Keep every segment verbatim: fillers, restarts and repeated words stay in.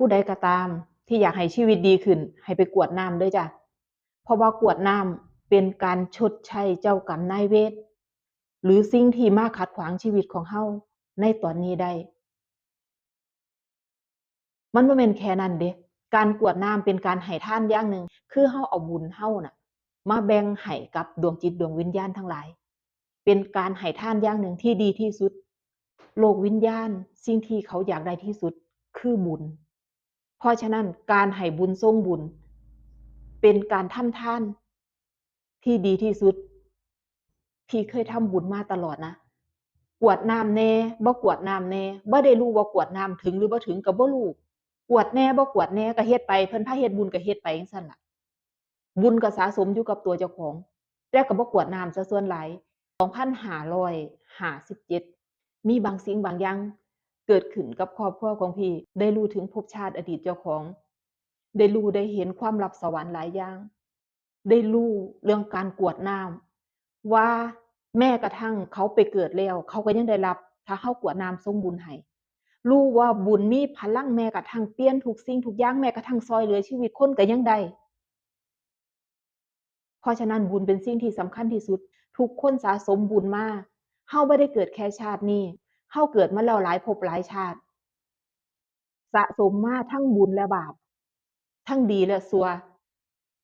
ผู้ใดก็ตามที่อยากให้ชีวิตดีขึ้น ให้ไปกรวดน้ำเด้อจ้ะ เพราะว่ากรวดน้ำเป็นการชดใช้เจ้ากรรมนายเวร หรือสิ่งที่มาขัดขวางชีวิตของเฮาในตอนนี้ได้ มันบ่แม่นแค่นั้นเด้ การกรวดน้ำเป็นการให้ทานอย่างหนึ่ง คือเฮาเอาบุญเฮาน่ะ มาแบ่งให้กับดวงจิตดวงวิญญาณทั้งหลาย เป็นการให้ทานอย่างหนึ่งที่ดีที่สุด โลกวิญญาณ สิ่งที่เขาอยากได้ที่สุดคือบุญ เพราะฉะนั้นการให้บุญส่งบุญ เป็นการทำทานที่ดีที่สุด ที่เคยทำบุญมาตลอดนะ กรวดน้ำแหน่ บ่กรวดน้ำแหน่ บ่ได้รู้ว่ากรวดน้ำถึงหรือบ่ถึงก็บ่รู้ กรวดแหน่ บ่กรวดแหน่ ก็เฮ็ดไป เพิ่นพาเฮ็ดบุญก็เฮ็ดไปจั่งซั้นล่ะ บุญก็สะสมอยู่กับตัวเจ้าของ แต่ก็บ่กรวดน้ำซะส่วนหลาย สองพันห้าร้อยห้าสิบเจ็ด มีบางสิ่งบางอย่างเกิดขึ้นกับครอบครัวของพี่ ได้รู้ถึงภพชาติอดีตเจ้าของ ได้รู้ได้เห็นความลับสวรรค์หลายอย่าง ได้รู้เรื่องการกรวดน้ำ ว่าแม้กระทั่งเขาไปเกิดแล้ว เขาก็ยังได้รับ ถ้าเฮากรวดน้ำส่งบุญให้ รู้ว่าบุญมีพลัง แม้กระทั่งเปลี่ยนทุกสิ่งทุกอย่าง แม้กระทั่งซ่อยเหลือชีวิตคนก็ยังได้ เพราะฉะนั้นบุญเป็นสิ่งที่สำคัญที่สุด ทุกคนสะสมบุญมา เฮาบ่ได้เกิดแค่ชาตินี้ เฮาเกิดมาแล้วหลายภพหลายชาติ สะสมมาทั้งบุญและบาป ทั้งดีและชั่ว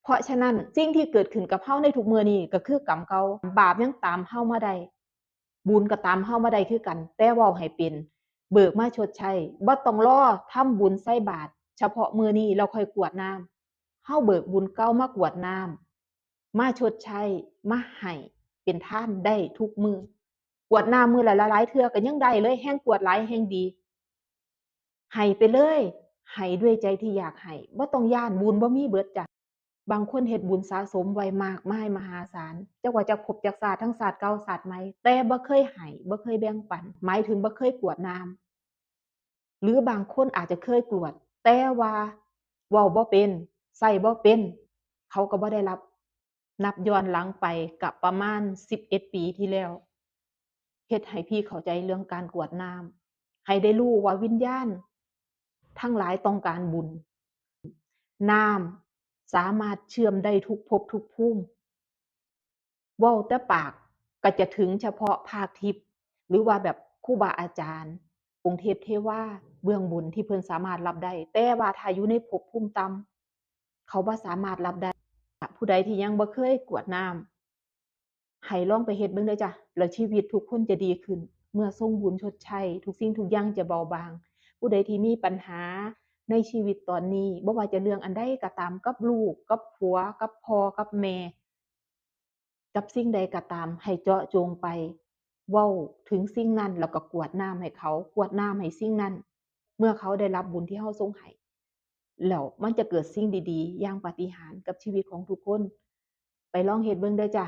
เพราะฉะนั้นสิ่งที่เกิดขึ้นกับเฮาในทุกมื้อนี้ก็คือกรรมเก่า บาปยังตามเฮามาได้ บุญก็ตามเฮามาได้คือกัน แต่เว้าให้เป็น เบิกมาชดใช้ บ่ต้องรอทำบุญใส่บาตรเฉพาะมื้อนี้แล้วค่อยกรวดน้ำ เฮาเบิกบุญเก่ามากรวดน้ำ มาชดใช้ มาให้เป็นทานได้ทุกมื้อ กรวดน้ำมื้อละหลายๆเทื่อก็ยังได้เลย แฮ่งกรวดหลายแฮ่งดี ให้ไปเลย ให้ด้วยใจที่อยากให้ บ่ต้องย้าน บุญบ่มีเบิดจ้ะ บางคนเฮ็ดบุญสะสมไว้มากมายมหาศาล จักว่าจักภพจักชาติ ทั้งชาติเก่าชาติใหม่ แต่บ่เคยให้ บ่เคยแบ่งปัน หมายถึงบ่เคยกรวดน้ำ หรือบางคนอาจจะเคยกรวด แต่ว่าเว้าบ่เป็น ใช้บ่เป็น เขาก็บ่ได้รับ นับย้อนหลังไปก็ประมาณสิบเอ็ดปีที่แล้ว เฮ็ดให้พี่เข้าใจเรื่องการกรวดน้ำ ให้ได้รู้ว่าวิญญาณทั้งหลายต้องการบุญ น้ำสามารถเชื่อมได้ทุกภพทุกภูมิ เว้าแต่ปากก็จะถึงเฉพาะภาคทิพย์ หรือว่าแบบครูบาอาจารย์ องค์เทพเทวา เบื้องบนที่เพิ่นสามารถรับได้ แต่ว่าถ้าอยู่ในภพภูมิต่ำ เขาบ่สามารถรับได้ ผู้ใดที่ยังบ่เคยกรวดน้ำ ให้ลองไปเฮ็ดเบิ่งเด้อจ้ะ แล้วชีวิตทุกคนจะดีขึ้น เมื่อส่งบุญชดใช้ ทุกสิ่งทุกอย่างจะเบาบาง ผู้ใดที่มีปัญหาในชีวิตตอนนี้ บ่ว่าจะเรื่องอันใดก็ตาม กับลูก กับผัว กับพ่อ กับแม่ กับสิ่งใดก็ตาม ให้เจาะจงไป เว้าถึงสิ่งนั้น แล้วก็กรวดน้ำให้เขา กรวดน้ำให้สิ่งนั้น เมื่อเขาได้รับบุญที่เฮาส่งให้ แล้วมันจะเกิดสิ่งดีๆ อย่างปาฏิหาริย์กับชีวิตของทุกคน ไปลองเฮ็ดเบิ่งเด้อจ้ะ